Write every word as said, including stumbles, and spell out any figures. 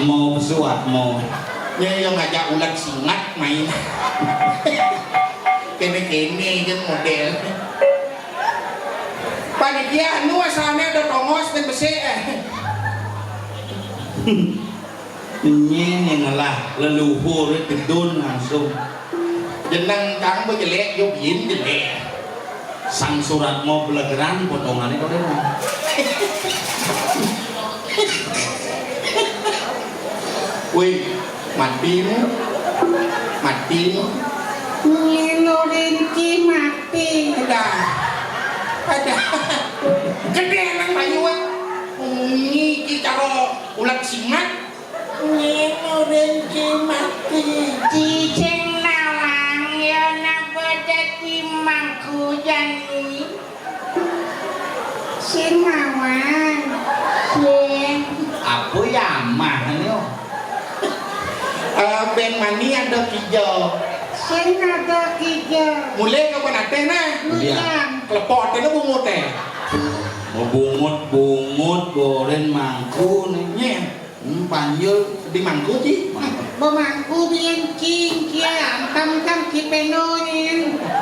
Mau pesuat mau. Nya yang ngajak ulat singat main. Kéné-kéné kan modél. Panitia anu asalné ada tongos dan besik. Nyén yang ngelah leluhur tedun langsung. Jeneng kang bejelék yo biin jelék. Sang surat mau belegeran potongannya kok. Wih, mati mu. Mati mu. Nyi Nurinci mati. Udah. Ada. Gedé nang bayu. Nyi ki karo ulat singat. Nyi Nurinci mati. Cicing nawang ya napa dadi mangku jani. Sing mawon. Sing. Apa ya amah ini? Eh, ben mani ada kijo. Sing ada kijo. Mulai kapan ate nah? Udah. Klepoté bunguté. Mau bungut-bungut goreng mangku nih. Nyén. Hmm, panjul di mangku ci. Bemangku biyen cing kia antam tam cipenoin.